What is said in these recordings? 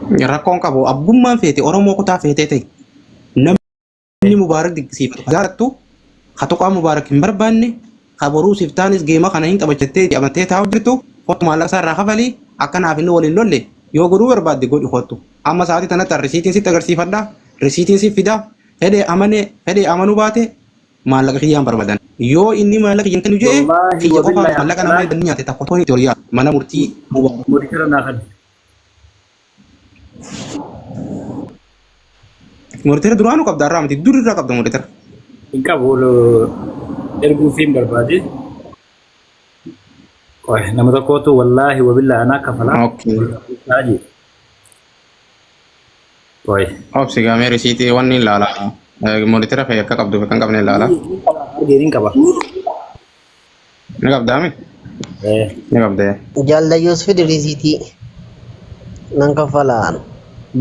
Rakkoon qabu abbummaan feete Oromoo kutaa feetee ta'e namni Mubaarak dinqisiifatu ka jaalattu ka tuqaa Mubaarak hin barbaanne ka boruu siif taanis geema kana hin taphachattee itti amantee taa'u jirtu kottu maallaqa isaa irraa kafalii akka naaf inni waliin lolle yoo godhuu barbaadde godhi kottu. Amma sa'aatii tanatti an risiitiin sitti agarsiifadha risiitiin siif fida fedhee amane fedhee amanuu baate maallaqa kiyyaan barbaadan. Yoo inni maallaqa kiyyan kennu je'e Wallaahi kiyya qofaa wabillahi maallaqa namaa inni nyaate takka otoo itti ol yaadu mana murtii Mubaarak. Monitora naa kenni. Monitora duraanuu qabda irraa miti dur irraa qabda monitora. Hin qabu erguu fi hin barbaade. Qoy nama tokkotu wallaahi wabillaahi anaa kafalaa. Okay. Taaji. Qoy. Obsi gaamee risiitii wanni ilaala. Monitora kee akka qabdu kan qabne ilaala. Argee hin qaba. Ni qabdaami? Eh. Ni qabdee. Jaallayyoos fidi risiitii nan kaffalaan.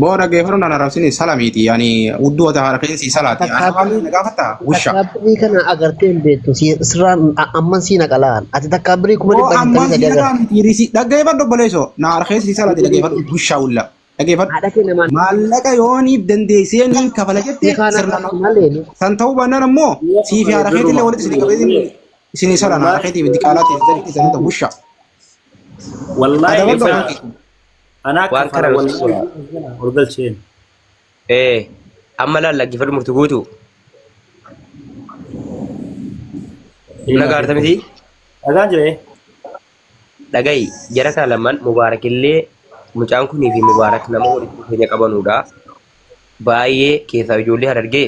Boo dhaggeeffadhu naan arrabsini salamiiti yani udduu ata haadha keessa salaati. Ana Takkaa waan birii na gaafatta wusha. takkaa birii kana agartee hin beektu sirraan amman sii naqalaan ati takkaa birii kuma Boo dhibba ammaan shantamii si sadii nagaa agarte. miti risi dhaggeeffadhu obboleessoo na haadha keessa salaati dhaggeeffadhu wusha wulla dhaggeeffadhu. Haadha kee namaan Maallaqa yooniif dandeessee niin kafala ni jette kaana sirna qabdu malee nu. san ta'uu baannaan ammoo sii fi haadha keetillee walitti isin qabee isin salaan haadha keetiif diqaalaa ta'e isin ta'u wusha. Wallaahi Adabadhu ibsa afaan keetiin. anaa Waan kafala kana wallaahi ol galcheen. Ee, amma laal dhaggeeffadhu murti guutuu. Nagaa arta miti? Dhagaan jira. Dhaga'i jara kana lamaan Mubaarak illee mucaan kunii fi Mubaarak nama walitti dhufeenya qabanuudha. Baay'ee keessaa ijoollee Harargee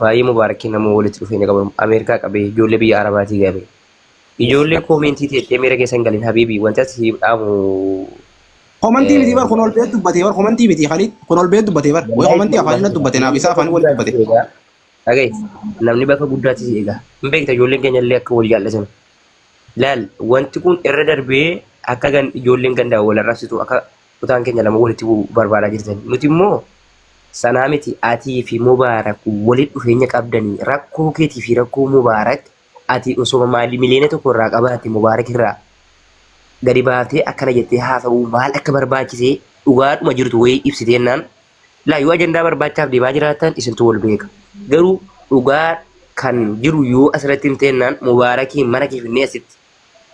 baay'ee Mubaarakii nama walitti dhufeenya qaban Ameerikaa qabee ijoollee biyya Arabaatii qabee. Ijoollee koomentii teettee miira keessa hin galin habiibi wanti as siif dhaamu Komantii miti bar kun ol bee dubbatee bar komantii miti Khalid kun ol bee dubbatee bar way komantii afaan inni dubbate naaf isaa afaan walitti dubbate. Dhaga'i namni bakka guddaatti si eega. Hin beekta ijoolleen keenya illee akka wal jaallatan. Laal wanti kun irra darbee akka gan ijoolleen gandaa wal arrabsitu akka kutaan keenya lama walitti bu'u barbaadaa jirtan. Nuti immoo sanaa miti atii fi Mubaarak walitti dhufeenya qabdanii rakkoo keetii fi rakkoo Mubaarak ati osoo maali miliyoona tokko irraa qabaatte Mubaarak irraa gadi baaftee akkana jettee haasa'uu maal akka barbaachisee dhugaadhuma jirtu wayii ibsiteennaan laa yoo ajandaa barbaachaaf deemaa jiraattan isintu wal beeka. Garuu dhugaa kan jiru yoo asirratti hin teennaan Mubaarakii mana kee finnee asitti.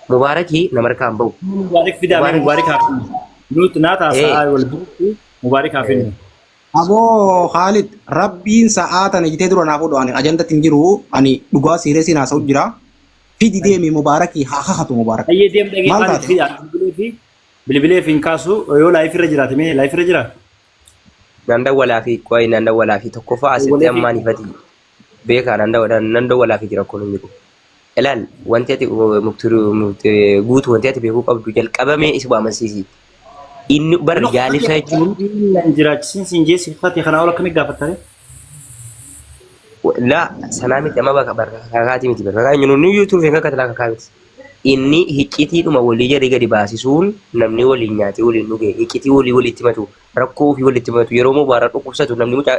Mubaarakii nama harkaa hin bahu. Mubaarik fidaa mee Mubaarak mubaarik haa finnu. Nuti naa ee taasa'aa wal biratti mubaarik haa finnu. Aboo Khalid rabbiin sa'aa tana jitee dura naa fuudhu ani ajandatti hin jiru ani dhugaa siireesiin haasa'u jira. Fidi deemi Mubaarakii haa kakatu Mubaarak. Ayyee deem dhagee Maal Khalid taate? fidaa bilbilee fi bilbilee fi hin kaasu yoo laayif irra jiraate mee laayif irra jira. Nan dawwalaa fi qo'ee nan dawwalaa fi tokkoffaa asitti Dawwalee fi ammaan ifati beekaa nan dawwalaa fi jira kun hin jiru. Ilaal wanti ati guutu wanti ati beekuu qabdu jalqabamee isuma amansiisi. Inni bar jaalibsa jechuun Nan jiraachisin siin jeessi fate kanaa ol akkamitti gaafattare? laa sanaa miti amma bakka bakka kakaati miti bakka kakaa eenyu nuyyuu turuuf hin kakkatalaa kakaa miti. Inni hiccitiidhuma walii jarri gadi baasisuun namni waliin nyaatee waliin dhuge hiccitii walii walitti himatu rakkoo ofii walitti himatu yeroo mubaarak dhukkubsatu namni mucaa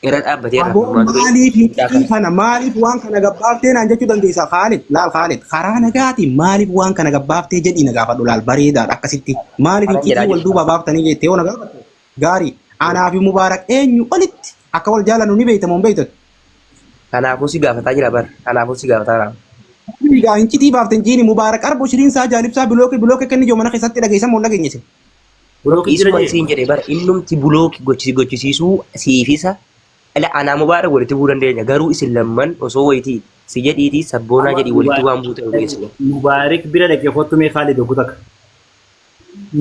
irra dhaabbatee irraa Aboo falmaa ture maaliif mucaa hiccitii kana. kana maaliif waan kana gabbaaftee naan jechuu dandeessa Khalid laal Khalid karaa nagaatiin maaliif waan kana gabbaaftee jedhii na gaafadhu laal bareedaadha akkasitti maaliif Kanan jedhaa hiccitii wal jirta. duubaa baaftanii jettee yoo na gaafatte gaarii anaa fi Mubaarak eenyu olitti akka wal jaalannu ni beeyta moo hin beeytatu. Kanaafuu si gaafataa jira bar. Kanaafuu si gaafataa jira. Egaa hincitii baafte hinjiini Mubaarak arbo shiriin isaa jaalibsaa bilooki bilooki akka inni ijoo mana keessatti dhageessan moo hin dhageenye isin. Bulooki jira Isuma jee. siin jedhe bar innumti bulooki gochisiisuu siif isa ila anaa Mubaarak walitti bu'uu dandeenya garuu isin lamman osoo wayitii si jedhiitii sabboonaa Amma jedhii walitti waan buutan geessine. Mubaarik bira dhaqee kottu mee Khalid oggu takka.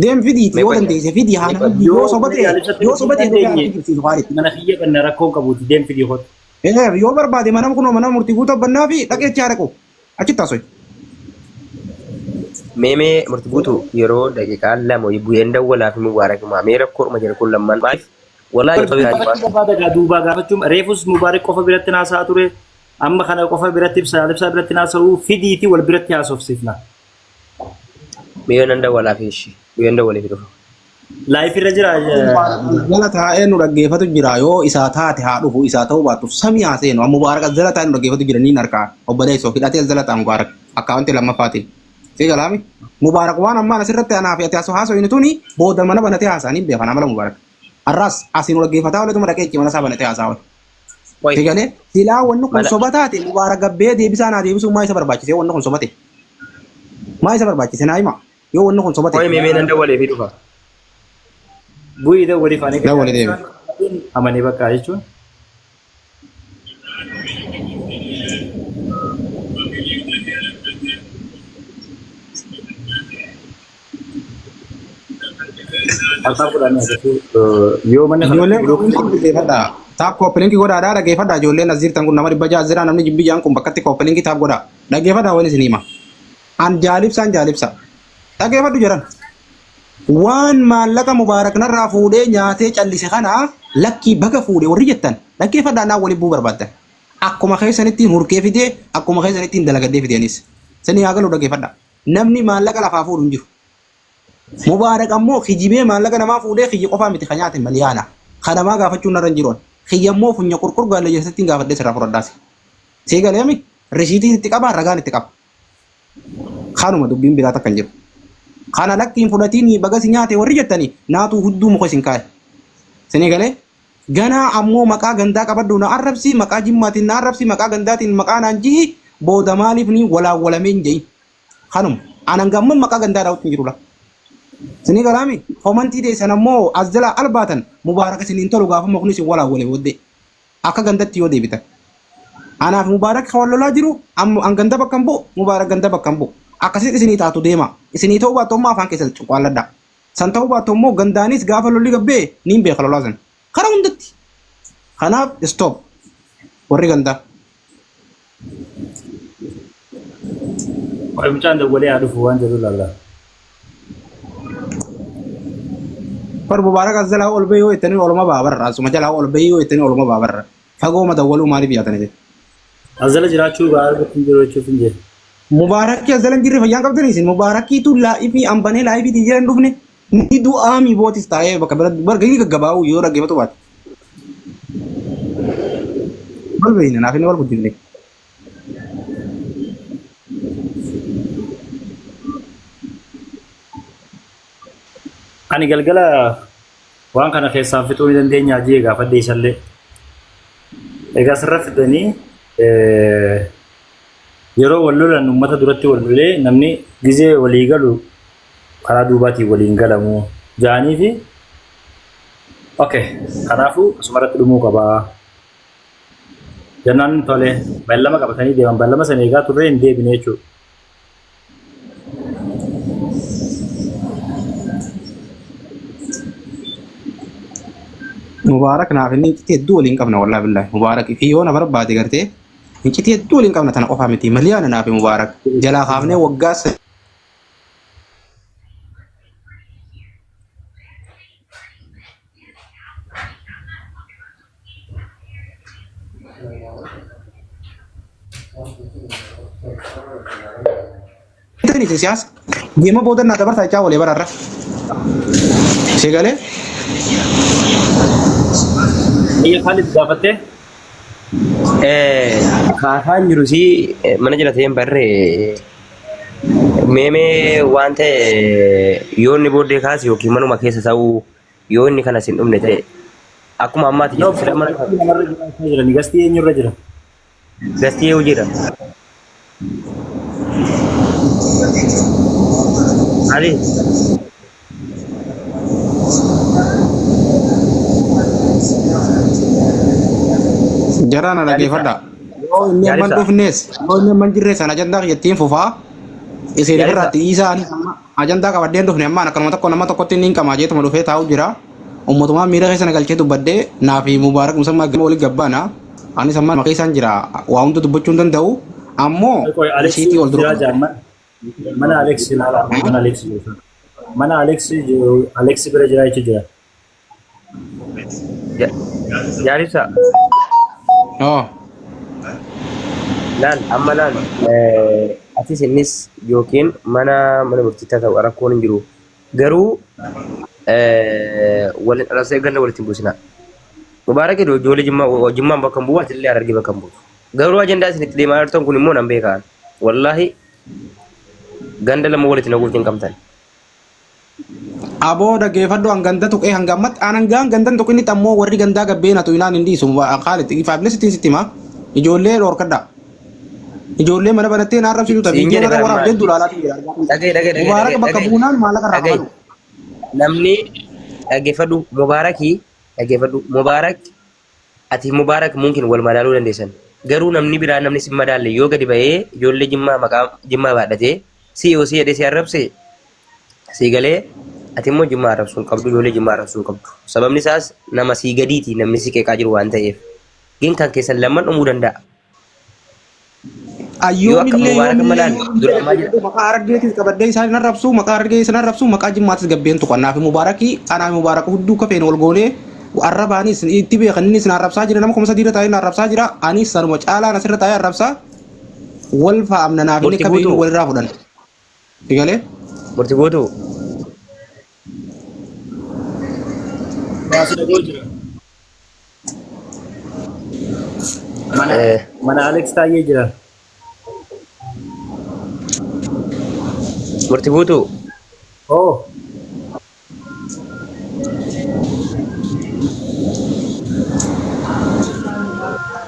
Deem fidiiti Mee yoo qoy dandeesse fidii haa mee nama qoy yoo Yoo soba mana ta'e jaalibsatti yoo dhufuu soba ta'e dhugaa dandeenye nama kijibsiisu Khalid. mana kiyya banna rakkoo hin qabuuti deem fidii kottu. Ee yoo barbaade mana kunoo mana murtii guutuu bannaa fi dhaqee achi haa dhaqu. Achitti haasoi. Mee mee murti guutu yeroo daqiiqaa lama bu'een dawwalaa fi mubaarakumaa mee rakkoodhuma jira kun lamman maaliif wallaahi osoo Mubaarak yaadu barbaada gaa duubaa gaafachuun reefus Mubaarak qofa biratti naasaa ture amma kana qofa biratti ibsa ibsaa biratti naasa'uu fidiiti wal biratti haasofsiifna. Mee nan dawwalaa fi ishii bu'een dawwalee fi dhufa. Laayif irra jira. Jala taa'ee nu dhaggeeffatu jira yoo isaa taate haa dhufu isaa ta'uu baattu samii haa seenu amma Mubaarak as jala taa'ee nu dhaggeeffatu jira niin harkaa obboleessoo hidhatee as jala ta'a Mubaarak akkaawuntii lammaffaatiin. Si galaami. Mubaarak waan ammaan asirratti anaa fi ati asoo haasoo tuni booda mana banatee haasa'anii beekan amala Mubaarak. Har'as asiin dhaggeeffataa ooletuma dhaqee ichi mana isaa banatee haasaa oole. Qoy. Si galee silaa wanni kun Mana- soba taate Mubaarak gabbee deebisaa naa deebisuu maa isa barbaachise wanni kun soba ta'e. Maa isa barbaachise naa hima yoo wanni kun soba Qoy ta'e. meemee nan dawwalee fi dhufa. Bu'ii dawwalii faanii. Dawwalee deeme. Amanee bakka jechuun. Harkaa fudhanii agarsiisu yoo manni Ijoolleen kun dhaggeeffadha. Taap kooppilinki godhaadhaa dhaggeeffadha. Ijoolleen as jirtan kun nama 600 jira namni biyyaan kun bakkatti kooppilinki taap godha. Dhaggeeffadha waan isin hima. An jaalibsaan jaalibsa. Dhaggeeffadhu jedhan. Waan maallaqa Mubaarak narraa fuudhee nyaatee callise kana lakkii baga fuudhe warri jettan dhaggeeffadhaa naa waliin bu'uu barbaaddan. Akkuma keessanittiin hurkee fidee akkuma keessanittiin dalagadhee fideenis. Sini haa galu dhaggeeffadha. Namni maallaqa lafaa fuudhu hin jiru. Mubaarak ammoo kijibee maallaqa namaa fuudhee kiyya qofaa miti kan nyaate maliyaana. Kan namaa gaafachuun narra hin jiru. Kiyya immoo funya qurqur gaala jeessatti gaafadhee sirraa fudhadhaasi. Sii galeemi risiitiin itti qaba ragaan itti qaba. Kanuma dubbiin biraa takka hin jiru. Kana lakkiin fudhatiin baga si nyaate warri jettanii naatu hudduu muka isin kaa'e. Sinii galee ganaa ammoo maqaa gandaa qabadhu na arrabsi maqaa jimmaatiin na arrabsi maqaa gandaatiin maqaa naan jihi booda maaliif ni walaawwalamee hin jedhin. Kanuma anan gamman maqaa gandaa daawwatu hin jiru laa. Sinii galaami komantii teessan ammoo as jalaa albaatan Mubaarak isiniin tolu gaafa mukni isin walaawwale booddee akka gandatti yoo deebitan. Anaaf Mubaarak kan wal lolaa jiru amma an ganda bakka hin bu'u Mubaarak ganda bakka hin bu'u. Akkasitti isinii taatu deema. Isinii ta'uu baattu ammoo afaan keessan cuqqaalladha. San ta'uu baattu ammoo gandaanis gaafa lolli gabbee niin beeka lolaa san. Karaa hundatti. Kanaaf stop warri gandaa. Qoy mucaan dawwalee haa dhufu waan jedhu laalla. Bar Mubaarak as jalaa ol bahee yoo jettanii oluma ba'a barra. Asuma jalaa ol bahee yoo jettanii oluma ba'a barra. Fagoo madawwaluu maaliif yaatanii jedhu. As jala jiraachuu baay'ee hin jiru jechuuf hin jiru. Mubaarakii as jala hin jirre fayyaan qabdanii isin Mubaarakiitu laa'ifii ambanee laa'ifii jira hin dhufne ni du'aami bootis taa'ee bakka bira barga inni gaggabaa'u yoo dhaggeeffatu baate. Wal beekna naaf inni wal guddifne. Ani galgala waan kana keessaan fixuu ni dandeenya jee gaafadhe isallee. Egaa asirra fidanii yeroo wal lolan uummata duratti wal lolee namni gizee walii galu karaa duubaatiin waliin galamu jaanii fi okay kanaafuu asumarratti dhumuu qabaa. Jennaan tole beellama qabatanii deeman beellama sana eegaa turre hin deebine jechuudha. Mubaarak naaf inni iccitii hedduu waliin qabna wallaahi billaahi. Mubaarak fi yoo na barbaade gartee iccitii hedduu waliin qabna tana qofaa miti maliyaana naaf Mubaarak jalaa kaafnee waggaa Tani siyaasa deema booda naa dabarsaa jechaa walii bararra. Sigalee Biyya Khalid gaafattee Kaafaan jiru si mana jala ta'een barree meemee waan ta'e yoo inni booddee kaase yookiin manuma keessa ta'uu yoo inni kanas hin dhumne ta'e akkuma ammaati yoo jirtu sila mana namarra jiraachaa jirani gastii eenyurra jira? gastii yoo jira. Ali Jara na dhaggeeffadha. Yoo inni amma hin Jaalisa. dhufnes yoo inni amma hin jirre sana ajandaa kiyyattiin fufaa. Isin Jaalisa. irratti dhiisaa ani amma ajandaa qabadhee hin dhufne ammaan akkanuma tokko nama tokkotti inni hin qamaa jeetuma dhufee taa'u jira. Ummatumaa miira keessa na galchee dubbadhee naa fi Mubaarak Musammaa gama walitti gabbaana. Anis amma nama keessaan jira waa hunda dubbachuu hin danda'u. Ammoo Qoy Alex isiitii ol dura. jira jaamman mana Alex ilaala mana Alex jiru. Mana Alex jiru Alex bira jira jechuun jira. Jaalisa. Oo. Laal amma laal atis innis yookiin mana mana murtiitti haa ta'u rakkoon hin jiru. Garuu waliin arrabsee ganda walitti hin buusinaa. Mubaarak ijoollee jimmaa jimmaan bakka hin bu'u atillee harargee bakka hin buutu. Garuu ajandaa isin itti deemaa jirtan kun immoo nan beekaan. Wallaahi Ganda lama walitti naquuf hin qabdan. Aboo dhaggeeffadhu an ganda tuqee hanga ammatti an hangaan gandan tuqinitti ammoo warri gandaa gabbee na tuqinaan hin dhiisu Khaalid ifaafillee sittiin sitti hima ijoollee dhoorkadha. Ijoollee mana banattee na arrabsitu ta Siin viidiyoo jedhe narra bara waraabdee maal? dulaalaa jira. Dhaga'i dhaga'i dhaga'i Mubaarak dhaga'i bakka dhaga'i. buunaan maallaqa irraa Dhaga'i. kafalu. Namni dhaggeeffadhu Mubaarakii dhaggeeffadhu Mubaarak ati Mubaarak mumkin wal madaaluu dandeessan. Garuu namni biraa namni sin madaalle yoo gadi ba'ee ijoollee Jimmaa maqaa Jimmaa baadhatee si yoo si jedhee si arrabse sii galee ati immoo Jimmaa arrabsuu hin qabdu ijoollee Jimmaa arrabsuu hin qabdu. Sababni isaas nama sii gadiiti namni si qeeqaa jiru waan ta'eef. Gin kan keessan lamman dhumuu danda'a. Yoo akka Ayyoomillee Mubaarak amma yoomillee laal yoomillee dura ammaa jira. dhaggeeffadhu maqaa Harargeetis qabadhee isaan hin arrabsu maqaa Harargee isaan arrabsu maqaa Jimmaatis gabbeen tuqa naafi Mubaarakii anaafi Mubaarak hudduu kafeen wal goonee arrabaanis itti beekan innis na arrabsaa jira nama 3000 irra taa'ee na arrabsaa jira anis sanuma caalaan asirra taa'ee arrabsaa wal faamna naaf inni Murti akka beeknu guutuu. walirraa fudhan. Sigalee? Murti guutuu. Baasii dhagoo jira. Mana mana Alex Taayyee jira. Murti guutuu. Oh.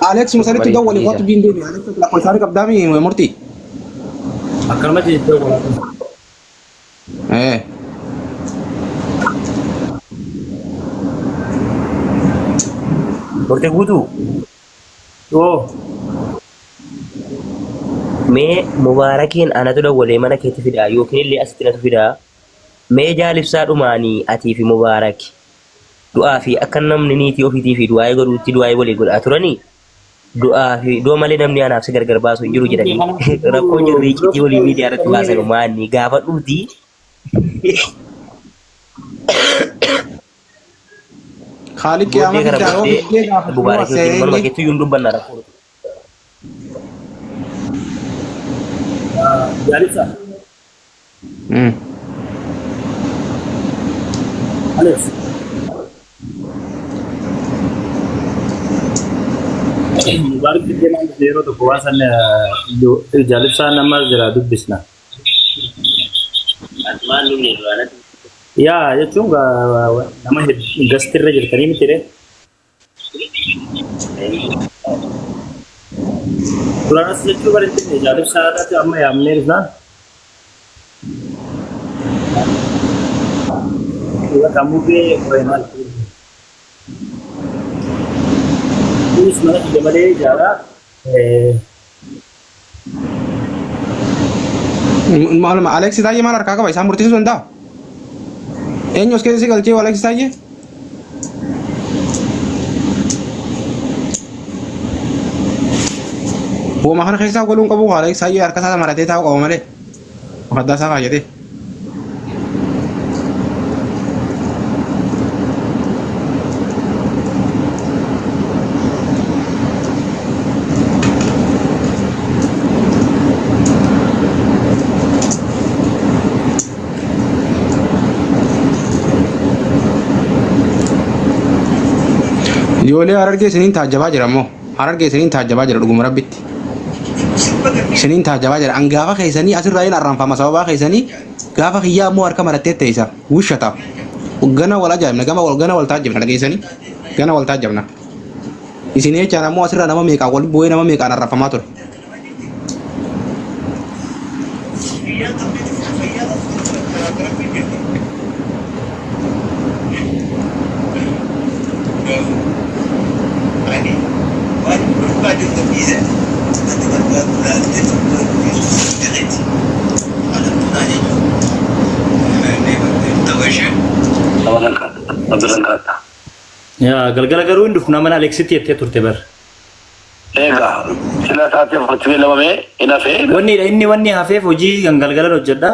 Alex Musalitti dawwali Mariifiisa. kootu biin deemi. Alex lakkoofsa isaanii qabdaami murtii. Akkanumatti iddoo walaatu. Eh. Murti guutuu. Oh. Mee Mubaarakiin anatu dawwalee mana keetti fidaa yookiin illee asitti natu fidaa. Mee jaal ibsaa dhumaanii atii fi Mubaarak du'aa fi akka namni niitii ofiitii fi du'aa'ii godhuutti du'aa'ii walii godhaa turanii du'aa fi du'a malee namni anaaf si gargar baasu hin jiru jedhanii rakkoo jirri iccitii walii miidiyaa irratti baasan maanni gaafadhuutii Khaalid qiyaama booddee kana bichaa yoo booddee fiddee gaafatu Mubaarak wajjin manuma asee keetti iyyuu hin dubbanna rakkoo. Jaalisa. Alex. Mubaarak fiddee maal jedhe yeroo tokko waan san jaalibsaan amma jira dubbisna. Maal dhumne duraanatti. Yaa jechuun nama gastirra jirtanii miti ree. Duraanas jechuu bareeddee jaalibsaa irratti amma yaamnee dhufnaan. Kamubee maal Kunis mana kiyya malee ijaaraa. Maaluma Alex Taayyee maal harkaa qaba isaan murteessuu danda'a? Eenyu as keessa si galchee Alex Taayyee? Wooma kana keessaa galuun qabu Alex Taayyee harka isaa maratee taa'u qaba malee. Makaddaa isaa kaayyatee. Ijoollee Harargee isiniin taajjabaa jira immoo. Harargee isiniin taajjabaa jira dhuguma rabbitti. Isiniin taajjabaa jira. An gaafa keessanii asirraa hin arranfama sababaa keessanii gaafa kiyyaa immoo harka marattee teessa. Wushata. Gana wal ajaa'ibna gama wal gana wal taajjabna dhageessanii. Gana wal taajjabna. Isin jechaan ammoo asirraa nama meeqaan wal bu'ee nama meeqaan arrafamaa ture. Yaa galgala garuu hin dhufna mana Aleksitti jettee turte bar. Egaa sila sa'aatii afuritti beellamame hin hafee. Wanni inni wanni hafeef hojii kan galgalan hojjedha.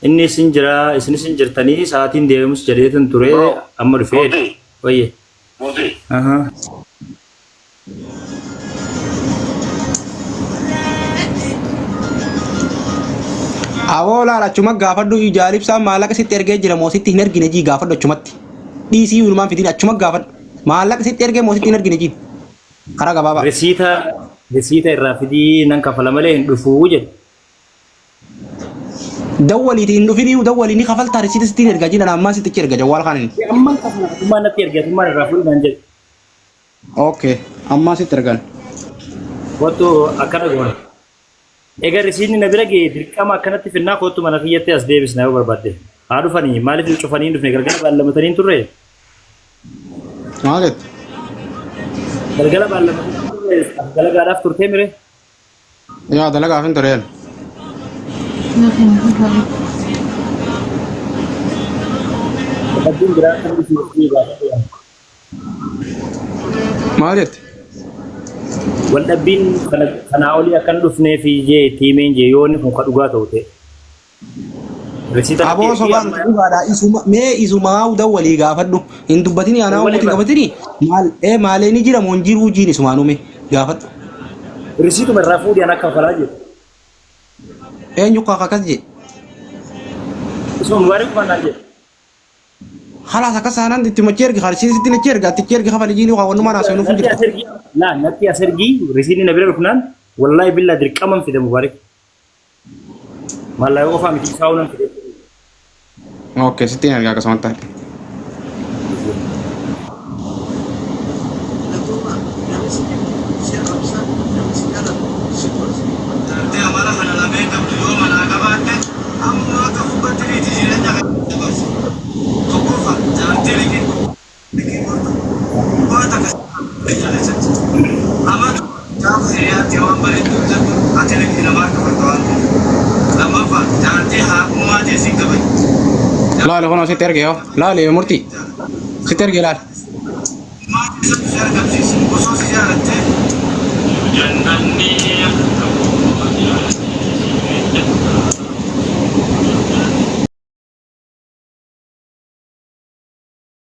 Inni isin jira isinis hin jirtanii sa'aatiin deemus jedheetan ture Bro, amma dhufee. Mootii. Wayye. Mootii. Ahaa. Aboo laal achuma gaafadhu jaalibsaan maallaqa sitti ergee jira moo sitti hin ergine jii gaafadhu achumatti. Dhiisii ilmaan fidin achuma gaafadhu. Maallaqa sitti ergee moo sitti hin ergine jii. Karaa gabaabaa. Resiita resiita irraa fidii nan kafala malee hin dhufuu jedhe. Dawwaliiti hin dhufinii dawwalii ni kafaltaa risiita sittiin ergaa jiran ammaa sitti erga jawwaal kaaniin. Amman kafala atummaan natti erge atummaan irraa fuudhi naan jedhe. Okay ammaa sitti ergan. Kottu akkana goona. Egaa risiinni na bira ga'e dirqama akkanatti finnaa kottu mana kiyyatti as deebisna yoo barbaadde. Haa dhufanii maaliif cufanii hin dhufne galgala baallamatanii hin turre? Maal jette? Galgala baallamatanii hin turre as dalagaadhaaf turtee mire? Yaa dalagaaf hin tureen. Dadhabbiin biraa kan dhufu gaafadhu. Maal jette? Waldhabbiin kanaa olii akka hin dhufnee fi jee itti himeen jee yoo inni kun ka dhugaa ta'u ta'e. Risiita Aboo natti ergii sobaan amma dhugaadha isuma mee isumaa dawwalii gaafadhu hin dubbatini anaa dawwalee umuti bara. qabatini maal ee maalee ni jira moo hin jiruu jiin isumaan ume gaafadhu. Risiituma irraa fuudhi an akka kafalaa jiru. Eenyu kaa akkas jee? Isuma mubaarik kuma naan jedhe. Khalaas akkas aanan itti machi ergi harsiin sitti nachi erga atichi ergi kafali jiini waa wannumaan haasawin nuuf hin Natti jirtu. as ergii laa natti as ergii risiinni na bira dhufnaan wallaahi billaa dirqaman fida mubaarik. Maallaqa qofaa miti isaa nan fide. Okay sittiin erga akkasumatti taate. Laali kunoo sitti erge yoo laali murtii sitti erge laali.